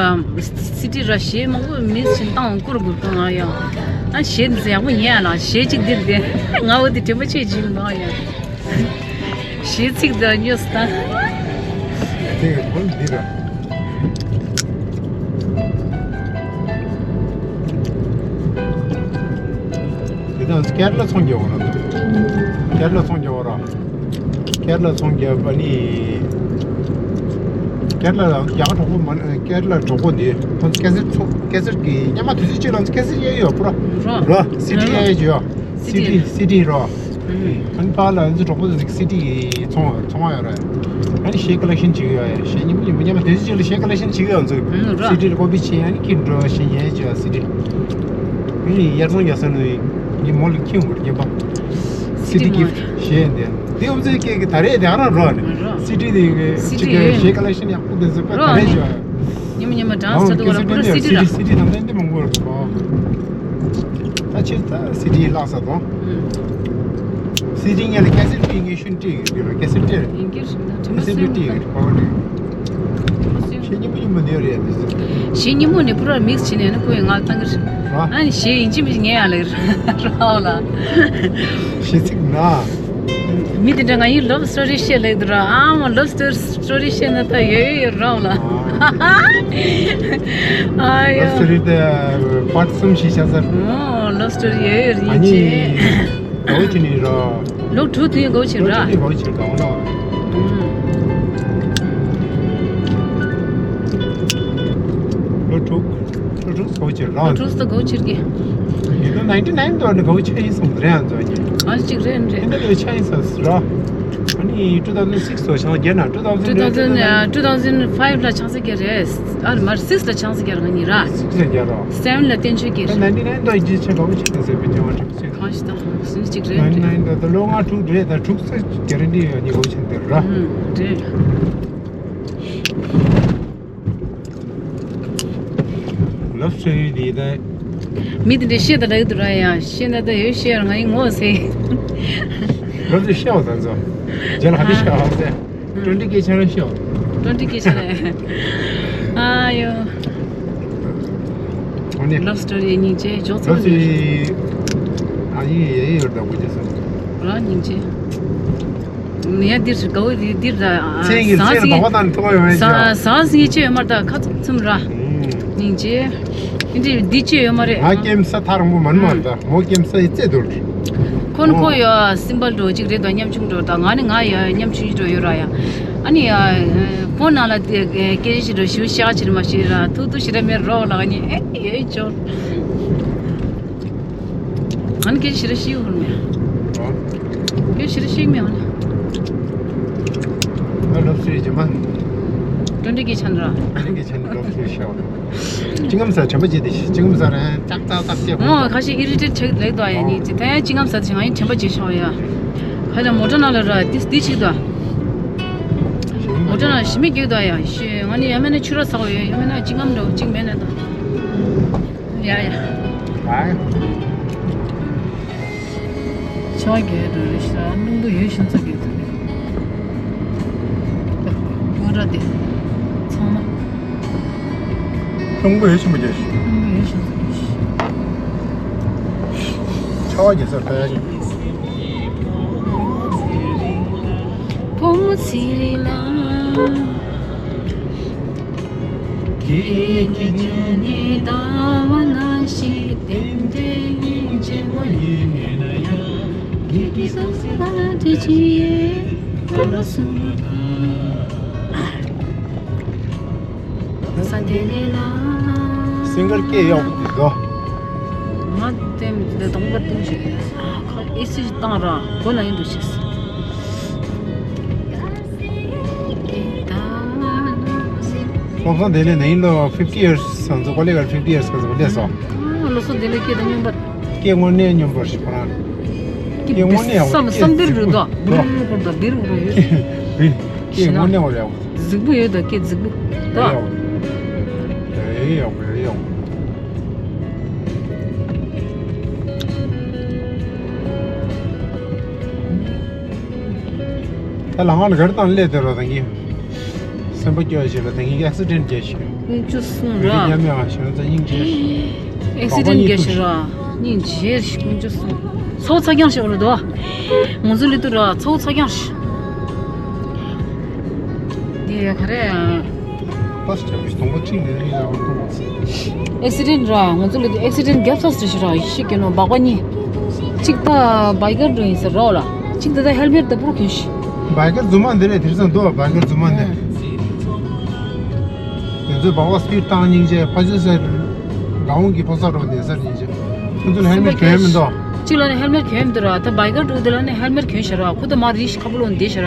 སི་ཏི་ར་བཞེས་མང་པོ་མིས་ཕྱིན་བཏང་བསྐུར་དགོས་གང་ང་ཡང་། ཨ་བཞེས་འདི་ཡག་པོ་ཉན་ཡ་ལ་བཞེས་ཅིག་འདིར་བསྡད་ང་འོ་དེ་དྲན་པ་ཆེ་ཅིག་མ་ཡང་། གཞས་ཚིག་དང་སྨྱོས་དང་། དེ་ག་འདི་ར། དེ་དང་ཀེ་ར་ལ་ཚོང་རྒྱག་བ་ར། ཀེ་ར་ལ་ཚོང་རྒྱག་བ་ར། ཀེ་ར་ལ་ཚོང་རྒྱག་པ་ནི། ཀེ་ར་ལ་རྒྱ་གར་གྲོགས་པོ་མ་ཀེ་ར་ལ་གྲོགས་པོ་འདི་ཁོང་ཚོ་ཀེ་སེར་ཚོ་ཀེ་སེར་གི་སྙེ་མ་དུས་ཚོད་ཅིག་ལ་ཁོང་ཚོ་ཀེ་སེར་གཡས་ཡོད་པ་ར། ར། སི་ཏི་གཡས་ཡོད། སི་ཏི་སི་ཏི་ར། ཨ་ནི་ཕར་ལ་ང་ཚོ་གྲོགས་པོ་ཚོ་སི་ཏི་གི་ཚོང་ཚོང་བ་ཡོད་རེད། ཨ་ནི་གཞས་ཀ་ལེག་ཤན་བྱེད་ཀྱི་ཡོད་རེད། གཞས་ཉིན་མོ་ཉིན་མོ་མཉམ་པ་དེ་ཚོ་ཅིག་ལ་གཞས་ཀ་ལེག་ཤན་བྱེད་ཀྱི་ཡོད་ཚོད། ཨུ་ར། སི་ཏི་ལ་ཀོ་པི་བྱེད་ཨ་ནི་ཁྱེད་འགྲོ་གཞས་ཉན་བྱེད་སི་ཏི། ཨ་ནི་དབྱར་ཚོང་རྒྱག་ས་ནས་ཉིན་མོ་ལ་ཁྱེད་འགྲོ་ཉན་པ། སི་ཏི་གི་གཞས་འདི་དེ་ཨུ་ཚོའི་སྐད་ཀྱི་ད་རེས་དེ་ཨ་རང་རོགས་ནས་སི་ཏི་དེ་གི་ཅིག་གི་གཞས་ཀ་ལེག་ཤན་ཡག་པོ་དེ་ཚོ་ད་རེས་བྱོས། ཉི་མ་ཉི་མ་གྲངས་ཚ་དུ་བ་ལ་པུ་ར་སི་ཏི་ར། སི་ཏི་ནང་བསྟན་དེ་མང་པོ་རེད་པ། ད་ཕྱིར་ད་སི་ཏི་བརླག་ས་དང་། སི་ཏི་ཉལ་ལ་ཀེ་སེ་ཊི་ངས་ཤུན་ཏི་ཡོད་ཀེ་སེ་ཊི་ཡིན་གྱི་རེད་ཀེ་སེ་ཊི་ཡིན་གྱི་རེད་ཁྲིམས་ཀེ་སེ་ཊི་ཡོད་པ་རེད། ཤེས་ཉིན་མོ་ཉིན་མོ་ནས་རེད་འདི་ཟེར། ཤེས་ཉིན་མོ་ནས་པུ་ར་མིག་སི་བྱས་ནས་ནི་ཁོ་ཡི་ང་བཏང་གི་རེད། ཨ་ནི་ཤེས་ཡིན་གཅིག་མིན་གཅིག་ངས་ཡང་ལེགས་རེད་ར་ལ། ཤེས་ཚིག་ན། མི་དེ་འདྲ་ང་ཡི་ལབ་སི་ཊོ་རི་བཤད་ལེགས་འདུག་ར། ཨ་མ་ལབ་སི་ཊོ་རི་བཤད་ན་ད་ཡོད་ཡོད་ར་ལ། ཨ་ཡ། ལབ་སི་ཊོ་རི་དེ་པར་ཊི་གསུམ་བཞི་ཆགས་ས། ཨོ་ལབ་སི་ཊོ་རི་ཡོད་ཡོད་ཨ་ཡིན་ནི་ཅི། ག་བོ་ཅི་ནི་ར། ལོ་དྲུག་དུས་ག་བོ་ཅི་ར། ལོ་དྲུག་དུས་ག་བོ་ཅི་ར་ད་འོ་ན། ལོ་དྲུག་ལོ་དྲུག་ག་བོ་ཅི་ར། ལོ་དྲུག་ཏུ་ག་བོ་ཅི་ར་གི། ཡིན་ན་ནའིན་ཊི་ནའིན་དུ་ནི་ག་བོ་ཆ་ཡིན་སོང་རེད་ཨ་ཛོ་ཉི། ཨ་ཅིག་རེད་རེད། ཨིན་ད་ལོ་ཆ་ཡིན་སོང་ར། ཨ་ནི་ཊུ་ཐའུ་ཛེན་སིགས་ལོ་ཆང་རྒྱལ་ན་ཊུ་ཐའུ་ཛེན་ཊུ་ཐའུ་ཛེན་ཊུ་ཐའུ་ཛེན་ཕའིབ་ལ་ཆང་ས་རྒྱལ་རེད། ཨ་མར་སིགས་ལ་ཆང་ས་རྒྱལ་ང་ཉི་ར། སིགས་ལ་རྒྱལ་རོ། སེ་ཝན་ལ་བསྟན་ཆོས་རྒྱལ། ད་ནའིན་ཊི་ནའིན་དུ་ཡིན་ཆ་ག་བོ་ཆ་ཡིན་སོང་བི་ཅི་ཝན་ཊུ་སིགས། གང་ཞིག་དང་སུན་ཅིག་རེད་རེད། ནའིན་ཊི་ནའིན་དུ་ལོ་ལྔ་དྲུག་རེད་ད་དྲུག་ས་གྷེ་རན་ཊི་ཡོད་ཉི་ག་བོ་ཆ་ཡིན་དེ་ར། ཨུམ་རེད། ལབ་སི་ཊོ་རི་འདི་ད། མི་དེ་འདྲས་བཤད་ད་ལབ་འདུག་ར་ཡ། བཤད་ན་ད་ཡོད་བཤད་ང་ཡི་ངོ་ཟེར། ལབ་ཙེ་བཤད་བ་ད་ཚོ། རྒྱ་ལ་ཧ་ཏི་བཤད་བ་ཟེར། ཨ་ཊུ་ཝེན་ཊི་ཀེ་ཆ་ར་བཤད་བ། ལོ་འདི་སྐད་ཆ་རེད། ཨ་ཡོ། ཨ་ནི། Love story སྙིང་རྗེ་འཇོག་ཚར་ནས། ཨ་ཡི་ཡེ་ཡོར་ད་གོ་ཅེས་སོང་། ར་སྙིང་རྗེ། ནི་ཡ་འདིར་དགའ་བོ་འདི་འདིར་ད། ཚེ་ཡིན་ཟང་ཟིང་ཟེར་དོགས་པ་དང་ཐུག་ཡོང་ཡ་ཟང་ཟང་ཟིང་ཡི་ཅི་ཡོད་མར་ད་ཁ་ཚུམ་ཚུམ་ར། ཨུམ། སྙིང་རྗེ། འདི་འདི་ཅི་ཡོད་མ་རེད། ང་སྐྱེམས་ས་ཐག་རིང་པོ་མ་ནི་མ་རེད་ད། མོ་སྐྱེམས་ས་ཡི་རྩེ་དུར། ཁོ་ནི་ཁོ་ཡ་སིམ་པལ་འགྲོ་གཅིག་རེད་ད། ཉམ་ཆུང་འགྲོ་ད། ང་ནི་ང་ཡ་ཉམ་ཆུང་འགྲོ་ཡོད་ར་ཡ། ཨ་ནི་ཡ། ཕོན་ནང་ལ་དེ་སྐད་ཆ་ཞིག་འགྲོ་ཞུ་ཤག་ཕྱིར་མ་ཤེས་ར། ཐུག་ཐུག་ཞེ་དྲག་མེད་རོགས་ལ་ཨ་ནི་ཨེ་ཡེ་ཅོར། ཨ་ནི་སྐད་ཆ་ཞེ་དྲག་ཤེས་ཡོད་མེད། སྐད་ཆ་ཞེ་དྲག་ཤེས་མེད་ཨ་ནི། ང་སློབ་གསོའི་རྗེས་མ། ཀྲོན་ཀྲིག་གི་ཆན་ར། ཀྲོན་ཀྲིག་གི་ཆན་སློབ་གསོའི་ཤག་སྤྱི་ཁྱབ་མཚར་དྲན་པ་བརྗེད་དེ། སྤྱི་ཁྱབ་མཚར་རེད་ཅག་ཙག་ཙག་བྱེད་དགོས། ཨོ་ཁ་ཤས་ཨི་རི་ཊེཊ་ཆགས་ལེགས་དོ་ཡ་ནི་ཅི་ད་ཡ་སྤྱི་ཁྱབ་མཚར་ཅིག་ང་ཡིན་དྲན་པ་བརྗེད་ཤོག་ཡ། ཁ་ལ་མོ་ཊ་ནང་ལ་ར་ཏིས་འདི་ཅིག་དོ། མོ་ཊ་ནང་ཞི་མི་སྐྱོད་དོ་ཡ་ཤི་ང་ནི་ཡ་མེད་ན་ཆུ་ར་ཚ་བ་ཡོད་ཡ་མེད་ན་སྤྱི་ཁྱབ་འདྲ་བོ་ཅིག་མེད་ན་དོ། ཡ་ཡ། ཨ། ཆ་རྒྱས་འགྲོ་རེད་ཤག་རླུང་བུ་ཡོད་ཤིང་ཚ་གི་འདུག་ནས། སྤོ་ར་དེ། ཚང་མ། རླུང་བུ་ཡོད་ཤིང་བུ་རྒྱས་ཤིང་། རླུང་བུ་ཡོད་ཤིང་ཚ་གི་ཤག་ཆ་བ་རྒྱས་ས་ཕ་ཡ་ཤིང་། ཕོ་མོ་ཚེ་རིང་ལ། ཁྱེད་ཀྱི་རྒྱུད་ནས་ཟླ་བ་ནང་བཞིན་ཏན་ཏན་སྙིང་རྗེ་མོ་ཡིན་ན་ཡང་། ཁྱེད་ཀྱི་སོགས་སུ་ལ་འདྲི་ཅི་ཡེ་ཁོ་ལ་སུ་ལ་ད། ས་དེ་ནས་ལ། སིང་གར་སྐད་གཡོག་པོ་འདུག་གོ། ང་དེ་མི་དེ་གདོང་པ་བསྟན་བྱས། ཨེ་སི་བཏང་ར་སྒོ་ན་ཡིན་འདུག་ཅེས། སོང་ཙང་དེ་ནས་ནིང་ལོ་fifty years སོང་ཙང་ཀོ་ལེ་གར་fifty years ག་ཚོད་སླེབས་སོང་། ཨ་ལོ་སོ་དེ་ནས་སྐད་དང་སྙོམས་པ། སྐད་དངོས་གནས་སྙོམས་པར་ཞིག་ཁོ་རང་། སྐད་དངོས་གནས་ཡག་པོ་བསམ་སྐད་སྟེར་རུ་འཛིན་པོ་དོ་འདུག་འབུར་འབུར་དོ་འབིར་འབུར་ཡོད། སྐད་དངོས་གནས་བ་ཡག་པོ། རྫིག་པོ་ཡོད་དོ་སྐད་རྫིག་པོ་དོ། ཡག་པོ་རེད་ཡག་པོ་རེད་ཡག་པོ། ད་ལ་ང་ལ་གར་དང་སླེབས་དེ་རོ་དང་གི། སེམས་པ་སྐྱོ་ཞིག་ལ་དེ་གཉིས་ཀྱི་ཨེག་སི་ཌེན་རྒྱག་ཞིག་ཀུན་སྤྱོད་སྲུང་ར། མི་རིགས་མཉམ་ཡོང་ཞིག་ལ་སྙིང་རྗེ་ཞིག་ཨེག་སི་ཌེན་རྒྱག་ཞིག་ར། སྙིང་རྗེ་ཞིག་ཀུན་སྤྱོད་སྲུང་། ཚོགས་ཚ་རྐྱང་ཞིག་ར་དོ། ང་ཚོ་ལི་ཏུ་ར་ཚོགས་ཚ་རྐྱང་ཞིག་འདི་ག་རེ། པ་སི་ཆ་བིས་དང་པོ་ཅིག་ནས་ཡིན་ལ་ཧོན་ཐུང་བ། ཨེག་སི་ཌེན་ར་ང་ཚོ་ལི་ཏུ་ཨེག་སི་ཌེན་རྒྱབ་ཚར་ཟེར་ཞིག་ར་ཤི་གི་ནོ་སྦག་པ་གཉིས། གཅིག་ད་བའི་ཀར་འགྲོ་ཡིན་ཟེར་རོགས་ལ། གཅིག་ད་ད་ཧེལ་མེཊ་ད་པུར་གྱོན་ཤི། བའི་ཀར་རྫུན་མ་འདི་རེད་དེང་སང་འདུག་བའི་ཀར་རྫུན་མ་འདི། དེ་ཚོས་སྦག་པ་སི་པིཌ་བཏང་སྙིང་རྗེ་ཕ་ཆེ་སེར། རྒ་འོང་གི་ཕོ་གསར་རོ་དེ་སར་སྙིང་རྗེ། ཁོ་ཚོ་ལ་ཧེལ་མེཊ་གྱོན་མི་འདུག་གཅིག་ལ་ནི་ཧེལ་མེཊ་གྱོན་མི་འདུག་ར་ད་བའི་ཀར་འགྲོ་དེ་ལ་ནི་ཧེལ་མེཊ་གྱོན་ཤ་ར་ཁོ་ད་མ་རིག་ཤི་ཁ་པོ་ལོན་བསྡད་ཤ་ར།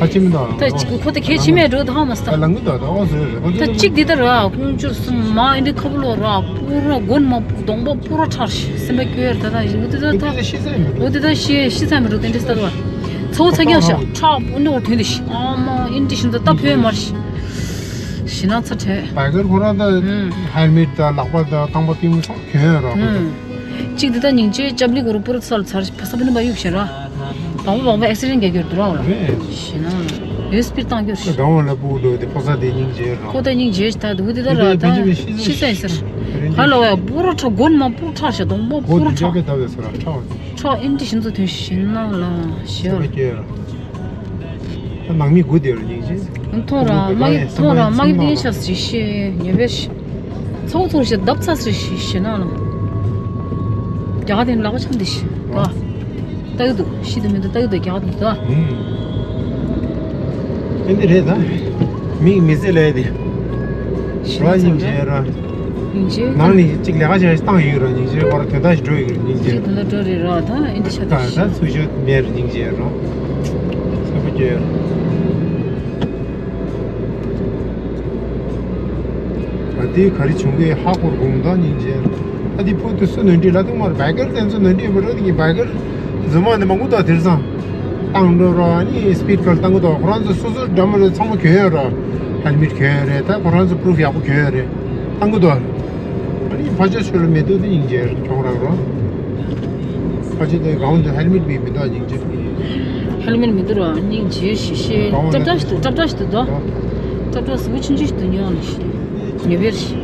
ཁ་ཆེ་མི་འདུག་ད་ཅིག་ཁོ་ད་ཁྱད་ཆེ་མེད་འགྲོ་ད་ཧ་མ་སྟ། ལང་གི་འདུག་ད་ཨོ་ཟེར་རེད་ཁོ་ད་ཅིག་འདི་ད་ར་ཁོང་ཚོར་སུ་མ་ཨེ་འདི་ཁ་པོ་ལོ་ར་པུ་ར་དགོན་མ་གདོང་པ་པུ་ར་ཁྲར་ཤི་སེམས་པ་སྐྱོ་ཡར་ད་ད་འོ་དེ་ད་ད་འོ་དེ་ད་ཤི་ས་མི་འགྲོ་དེ་ད་ཤི་ཤི་ས་མི་འགྲོ་དེ་འདྲ་སྟ་ད་བ་ཚོ་ཚ་རྐྱང་ཤ་ཁྲག་པུ་འདྲ་བ་དོན་དེ་ཤི་ཨ་མ་ཨེ་འདྲི་ཤི་འདི་ད་ཕོད་མར་ཤི་ཤི་ན་ཚ་ཁྲལ། བའི་ཀར་ཁོ་རང་ད་ཧེལ་མེཊ་ད་ལག་པ་ད་རྐང་པ་པུས་མོ་ཚང་གྱོན་ཡོད་ར་ཁོ་ད། གཅིག་འདི་ད་སྙིང་རྗེ་ལྕབ་ལི་གུ་རུ་པུ་རུ་ཚལ་ཚར་ཕ་ས་པུ་ནི་མ་གཡུག་ཤེ་ར། བང་བ་བང་བ་ཨེག་སི་ཌེན་རྒྱག་རྒྱུར་འདུག་ར་བ་ལ། རེད། ཤེ་ན་ལ། ཡོད་སྤིར་བཏང་རྒྱུར་ཤེ། དགའ་བ་ལ་སྤུ་གུ་འགྲོ་དེ་ཕོ་གསར་དེ་སྙིང་རྗེ་ར། ཁོ་ད་སྙིང་རྗེ་ད་འདུག་འདི་ད་ར་ད་ཤི་ས་ཡིན་ཟེར། ཧ་ལ་བ་ཡ་པུ་ར་ཁྲ་དགོན་མ་པུ་ར་ཁྲ་ཤ་གདོང་པ་པུ་ར་ཁྲ། ཁྲ་ཨིན་ཏི་ཤིན་ཚོ་དོན་ཤེ་ན་ལ་ཤེ་ར། ད་ནང་མི་དགུ་དེ་རུ་སྙིང་རྗེ། མཐོང་ར་མ་ཡི་མཐོང་ར་མ་ཡི་འདི་ཤ་སི་ཤི་ཉེ་བེ་ཤི། ཚོགས་ཚོགས་ཤི་བརྡབ་ཚ་སི་ཤི་ཤི་ན་ལ། རྒྱ་ག་དེ་ལག་པ་འཆང་དེ་ཤི་བ། ལྟ་གི་འདུག་ཤི་དུ་མི་འདུག་ལྟ་གི་འདུག་རྒྱ་ག་དེ་འདུག་ཨ། ཨེ་འདི་རེད་ད། མིག་མི་ཟེ་ལས་དེ། ཤི་ར་ན་སྙིང་རྗེ་ར། སྙིང་རྗེ། ནང་ནས་གཅིག་ལས་ཀ་བྱས་བཏང་ཡོད་ར་སྙིང་རྗེ་བར་དོན་དག་ཞིག་འགྲོ་ཡོད་ར་སྙིང་རྗེ། ཅིག་དོན་དག་འགྲོ་རེད་ར་ད་ཨེ་འདི་ཤ་ད་ད་ཤི། ད་ཚུར་ཤོད་མེད་ར་སྙིང་རྗེ་ར། སེམས་པ་སྐྱོ་ཡོད་ར། ཨ་དེ་ག་རེ་བྱུང་གི་ཧ་གོ་རུ་གོ་མི་འདུག་སྙིང་རྗེ། ཨ་དེ་ཕུག་ཏུ་སུ་ནོན་འདྲི་ལ་ཐུག་མར་བའི་ཀར་དེ་ཚོ་ནོན་འདྲི་མི་རོ་དེ་གི་བའི་ཀར་རྫུན་མ་ནི་མང་པོ་འདུག་དེང་སང་བཏང་འགྲོ་རོགས་ཨ་ནི་སི་པིཌ་ཀར་བཏང་གི་འདུག་ཁོ་རང་ཚོ་སོ་སོ་འདྲ་མི་འདྲ་ཚང་མ་གྱོན་ཡོད་རོགས་ཧེལ་མེཊ་གྱོན་ཡོད་རེད་ད་ཁོ་རང་ཚོ་པུ་རུབ་ཡག་པོ་གྱོན་ཡོད་རེད་བཏང་གི་འདུག་ཨ་ནི་ཕ་ཆོས་ཆོས་ལ་མེད་འདུག་དེ་སྙིང་རྗེ་ཁྱོང་རང་རོགས། ཕ་ཆོས་དེ་གང་འདུག་ཧེལ་མེཊ་མི་མི་འདུག་སྙིང་རྗེ། ཧེལ་མེཊ་མི་འདུག་རོགས་སྙིང་རྗེ་ཞེ་ཤེས་ཀྲབ་ཀྲབ་ཞིག་འདུག་ཀྲབ་ཀྲབ་ཞིག་འདུག་དོ། ལྟ་གྲོགས་ཟིན་པ་ཆུང་ཆུང་ཞིག་ཏུ་ཉོ་ནས་ཤི། ཉོ་བེར་ཤི།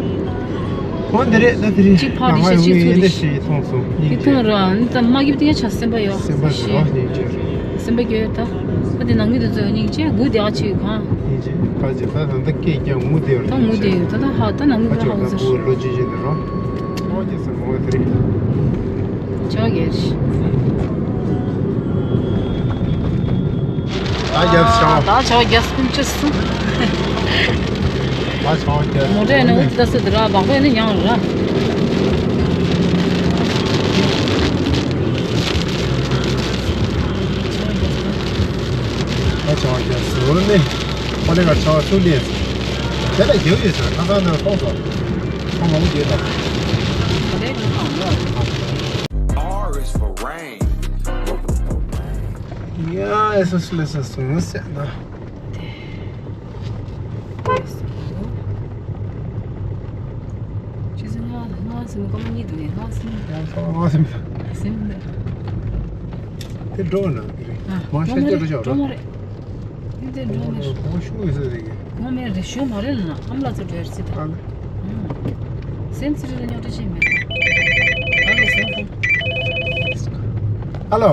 འོ་འདི་རེད་ད་འདི་རེད། གཅིག་ཕག་རེད་ཤི་གཅིག་ཚུ་རེད་ཤི། ཤི་མཐོང་སོང་དེ་སྙིང་རྗེ། མཐོང་ར་ནི་ད་མ་གིབ་དེ་ཡ་ཆ་སེམས་པ་ཡོ། སེམས་པ་ཤི་ཡོ་སྙིང་རྗེ། སེམས་པ་སྐྱོ་ད། ད་དེ་ནང་མི་དེ་ཚོ་སྙིང་རྗེ་སྒུག་བསྡད་ཡ་ཆི་ཡོད་གང་། སྙིང་རྗེ་ཕ་ཆེ་ད་ད་ད་སྐད་ཀྱང་ངུ་བསྡད་ཡོད། ད་ངུ་བསྡད་ཡོད་ད་ད་ཧ་ད་ནང་མི་ཕ་ཚོ་ཆོག་ཧ་ད་གོ་ཚོད་བུ་ལོ་ཅི་བྱེད་ད་རོ། ཨོ་ཅེ་སེམས་པ་དེ་རེད། ཆོག་གེར། ད་རྒྱབ་ཤོག་ད་ཆོག་རྒྱབ་སྐུམ་ཆུ་སུ། ད་ཆོག་རྒྱབ། མོ་ཊ་ནི་འུ་ཚོ་ད་སུ་དེ་ར་བག་པ་ནི་ཉང་ར། ད་ཆོག་རྒྱབ་སུ་ནི། ཁོ་ལེ་ག་ཆོག་སུ་ལེ། དེ་ལ་རྒྱབ་ཡོད་ཟེར་ཁ་སང་ནས་ཐོག་ཐོག་ཁོ་མང་པོ་རྒྱབ་དང་། ཡ་ཨེ་སོ་སི་ལེ་སོ་སོ་ངོ་སེ་ན། ཅི་ཟེར་ང་ང་ཟེར་ང་ཀ་མ་གཉིས་འདུག་ནས་ང་ཟེར། ང་ཚོ་ང་ཟེར། ཟེར་མི་འདུག་དེ་འགྲོ་ན་དེ་རེད། ཨ་མ་ཤ་ཅོ་འགྲོ་ཤོག་འགྲོ་མ་རེད། འདི་འདྲ་འགྲོ་མེད། གོང་ཤུ་ཡོད་ས་རེད་གི། ངོ་མེད་རེད་ཞུ་མ་རེད་ལ་ཨམ་ལ་ཚོ་བྲེལ་སྲིད་ད། ཨ་ལ། སེམས་ཚེ་རིང་ལ་རྙོག་དྲ་ཅི་མེད། ཨ་ལ་སེམས་ཁོང་། ཧ་ལོ།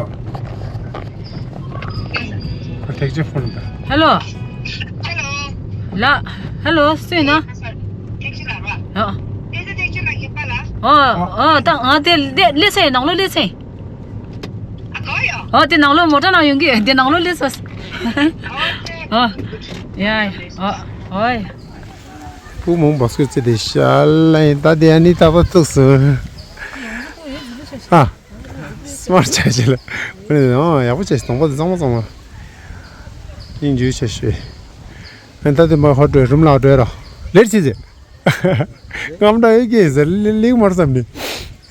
ཁོ་ཐེག་ཆེ་ཕོན་ད། ཧ་ལོ། ལ། ཧ་ལོ་སུ་ཡིན་ན། ཨ། ཨ་ཨ་ད་ང་དེ་ལེ་ལེ་ཚེ་ནང་ལོ་ལེ་ཚེ། ཨོ་དེ་ནང་ལོ་མོ་ཊ་ནང་ཡོང་གི་དེ་ནང་ལོ་སླེབས་སོང་། ཨོ་ཡ་ཨོ་ཨོ་ཡ། བུ་མོ་བ་སྐུ་ཚེ་དེ་ཤ་ལ་ཡིན་ད་དེ་ཨ་ནི་ད་བ་བཙུགས་སོང་། ཨ་སི་མར་ཆ་ཞིག་ལ་ཨོ་ཡག་པོ་ཆ་ཞིག་དང་པོ་དེ་གཙང་མ་གཙང་མ་ཡིན་རྒྱུ་ཆ་ཞིག་ཨ་ད་དེ་མ་ཧོ་འགྲོ་རུམ་ལ་འགྲོ་ར་ལེར་ཆི་ཟེར། རྔམ་འདྲ་ཡོད་ཀྱི་ཟེར་ལིག་མར་བསམ་ནི་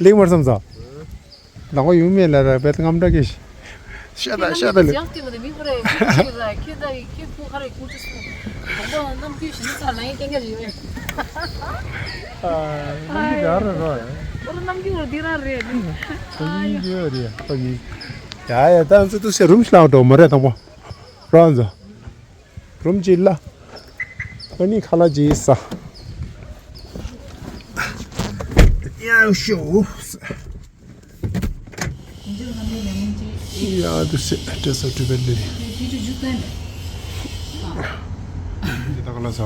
ལིག་མར་བསམ་ས། ནང་པ་ཡོང་མེད་ལ་ར་བེད་རྔམ་འདྲ་གི། ཤ་ད་ཤ་ད་ལེ། ཡང་སྟེ་མ་དེ་མི་ཁོ་རེ་ཁྱེད་ཀྱི་ར་ཁྱེད་ད་ཡི་ཁྱེད་ཁུ་ཁ་རེ་ཁུ་ཅི་སུ། གོང་པ་རྣམ་ཀུན་ཞི་ནི་ཚ་ལ་ཡི་ཏན་ཀ་ཡོད། ཨ་ནི་ག་ར་ར། ཨོ་ར་རྣམ་ཀུན་ར་འདི་ར་རེད་ནི། ཨ་ཡི་ཡོད་རེད་ཨ་ཡི། ཡ་ཡ་ད་ཚོ་ཏུ་སེ་རུམ་ཤི་ལ་འགྲོ་མ་རེད་དང་པོ། རང་ཚོ། རུམ་གཅིག་ལ། ཨ་ནི་ཁ་ལག་ཅིག་ཟ། ཡང་ཤོག་ཡང་དུ་སེ་ཏྲེ་ས་ཏྲུ་བེ་ལེ། འདི་ད་ཁ་ལག་ཟ།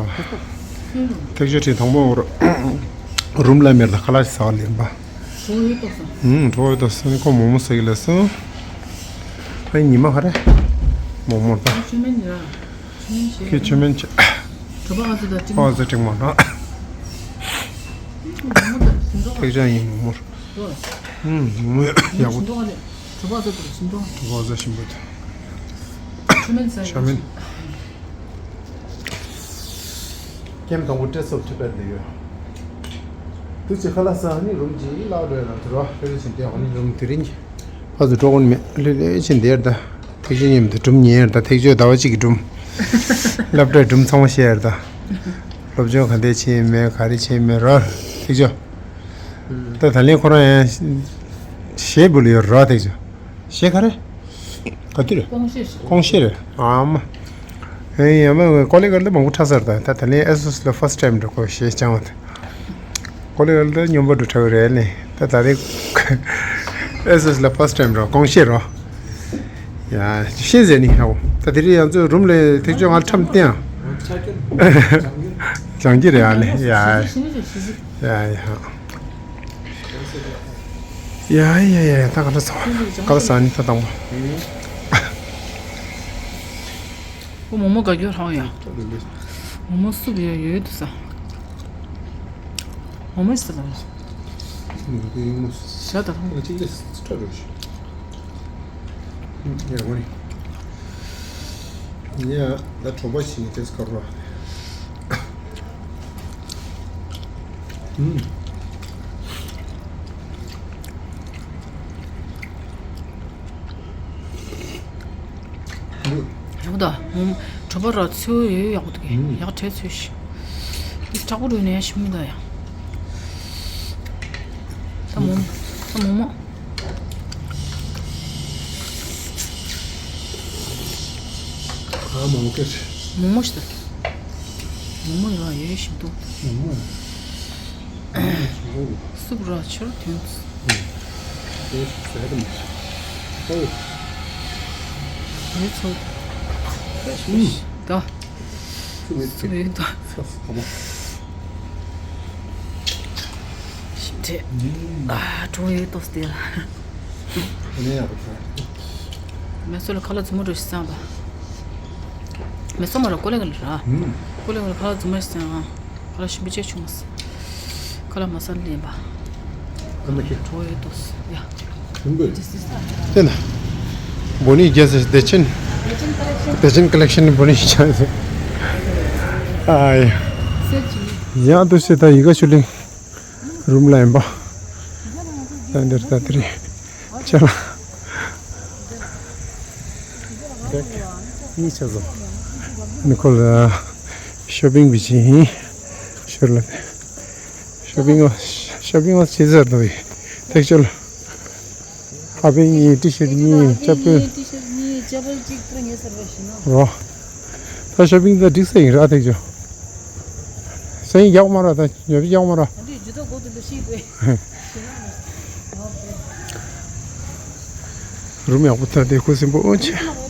ཐེག་ཆོས་ཁྲིད་དང་པོ་རུམ་ལ་མེར་ད་ཁ་ལག་ཟ་བ་ལེན་པ། གྲོགས་ཡོད་ཏོག་ཙམ། ཧུམ་གྲོགས་ཡོད་ཏོག་ཙམ་ཁོ་མོག་མོག་ཟ་གི་ལབ་སོང་། ཨ་ཉི་མ་ག་རེ། མོག་མོག་ད། ཆུ་མེན་ཡ། ཆུ་མེན་ཆེ། ཁྱོད་ཆུ་མེན་ཆེ། གྲོགས་པ་ང་ཚོ་ད་ཅིག་ཨོ་ཟེར་ཅིག་མ་ན། མོག་མོག་ད་ཞིམ་ཏོག་ཐེག་ཆ་ཡིན་མོག་མོག་ཧུམ་མོག་མོག་ཡག་པོ། ཞིམ་ཏོག་ལེ། གྲོགས་པ་ང་ཚོ་ད་ཞིམ་ཏོག་གྲོགས་པ་ང་ཚོ་ཞིམ་པོ་ད། ཆུ་མེན་ཟ་ཆུ་མེན། ཀེམ་དང་པོ་སྤྲད་སོབ་ཁྲི་པད་ལས་ཡོད། དུ་ཅི་ཁ་ལ་ས་ནི་རུམ་གྱི་ལག་འགྲོ་ཡ་ན་དུ་རོ་ལྷོད་ལྷོད་ཕྱིན་ཏེ་ཨ་ནི་རུམ་དེ་རིང་གི་ཕ་ཚོ་འགྲོ་ཀུན་མེད་ལྷོད་ལྷོད་ཕྱིན་དེར་ད་ཐེག་ཆོས་མཉམ་དུ་སྒྲུང་ཉན་ཡར་ད་ཐེག་ཆོས་ཟླ་བ་གཅིག་གི་སྒྲུང་། སློབ་གྲྭའི་སྒྲུང་ཚང་མ་བཤད་ཡར་ད། སློབ་སྦྱོང་ག་འདྲས་བྱས་མེད་ག་རེ་བྱས་མེད་རོ་ཐེག་ཆོས། ད་ད་ལན་ཁོ་རང་ཡང་ཞེ་འབུལ་ཡོད་རོ་ཐེག་ཆོས། གཞས་ག་རེ། ག་དུས་རེད། ཀོང་ཤེས་རེད། ཀོང་ཤེས་རེད། ཨ་མ། ཨེ་ཡ་མ་ཀོ་ལི་གལ་ཏེ་མང་པོ་ཁྲ་སར་དང་ད་ད་ལན་ཨེ་སོ་སི་ལ་ཕར་སི་ཊི་ཊའིམ་འགྲོ་ཁོ་གཞས་སྦྱང་བ་དེ། ཀོ་ལི་གལ་ཏེ་སྙོམས་པོ་འགྲོ་ཁྲ་རེད་ལེ། ད་ད་རེས་ཨེ་སོ་སི་ལ་ཕར་སི་ཊི་ཊའིམ་འགྲོ་ཀོང་ཤེས་རོ། ཡ་ཤེས་ཟེར་ནི་ཧའོ། ད་དེ་རིང་ཡང་ཚོའི་རུམ་ལས་ཐེག་ཆོས་ང་ཁྲམ་བསྟན་ཨ། སྦྱང་གི་རེད་ཨ་ལེ་ཡ། ཡ་ཡ། ཡ་ཡ་ཡ་ད་ག་ལ་ཟ་བ། ག་ལ་ཟ་ནི་ད་དང་པོ། ཨོ་མོག་མོག་ག་རྒྱུ་རང་ཡ། མོག་མོག་སུབ་ཡོད་ཡོད་དུ་ཟ། མོག་མོག་ཟ་ལ། ཤ་ད་རང་། ཡ་ད་གྲོགས་པོ་ཞིག་ནི་ཏེས་ཀར་རོ། ཡག་པོ་ད། གྲོད་པ་ར་ཚོས་ཡོད་ཡག་པོ་འདུག་གས། ཡག་བྲལ་ཚོས་ཤིག་དྲག་པོ་རུ་ནས་ཞིམ་མི་ད་ཡ། ད་མོག་ད་མོག་མོག་ཨ་མོག་མོག་ཀེ་མོག་མོག་ཞིག་ད། མོ་ཡོད་ཡོད་ཞིག་འདུག་མོ། སུབ་ར་ཆུར་དོན། ཨོ། ཡོད་ཚོ། ད། སུབ་ཡོད་ད། ཞིབ་ཕྲ། ཨ། གྲོ་ཡོད་ཏོ་སྟེ། མེ་སོ་ལ་ཁ་ལག་རྫུན་མ་འགྲོ་ཞིག་བསམ་པ། མེ་སོ་མ་ར་ཀོ་ལེ་ག་ལ་ར། ཀོ་ལེ་ག་ལ་ཁ་ལག་རྫུན་མ་ཞིག་བསམ། ཁ་ལག་ཞིམ་པོ་ཅིག་བྱུང་སོང་། ཁ་ལག་མ་ཟ་ལེན་པ། ཨ་མ་ཁྱེད། གྲོ་ཡོད་ཏོ་ཡ། དེ་ན། བོ་ནི་རྒྱལ་སྲས་བདེ་ཆེན། བདེ་ཆེན་ཀ་ལེག་ཤན་བོ་ནི་ཆ། ཨ་ཡ། ཡང་དུ་ཞེ་ད་ཡི་ག་ཆུ་གླིང་རུམ་ལ་ཡིན་པ། ད་འདིར་ད་དེ་རེད། ཅ་ལག་གཉིས་ཆ་བཟོ། ནི་ཁོ་ལ་ཤོ་པིང་བྱེད་ཡིན། ཤོར་ལ། ཤོ་པིང་ཨོ། ཤོ་པིང་ཨོ་བྱེད་ཟེར་འདུག་ཡིན། ཐེག་ཆོལ། ཧ་པིང་གཉིས། ཊི་ཤར་གཉིས། ཅ་པོ། ཊི་ཤར་གཉིས། ཅ་པོ་གཅིག་པུ་ངེས་ཟེར་བ་ཞིག་ན། རོ། ད་ཤོ་པིང་ད་འགྲིག་ས་ཡིན་ར། ཐེག་ཆོལ། ས་ཡིན་རྒྱག་མ་ར། ད་ཉོ་བྱེད་རྒྱག་མ་ར། འདི་ཇུ་ཏོ་གོ་དུ་ལ་ཤིག་པོ། རུམ་ཡག་པོ་ད་དེ་ཁུ་སིམ་པོ་ཨོ་ཆེ།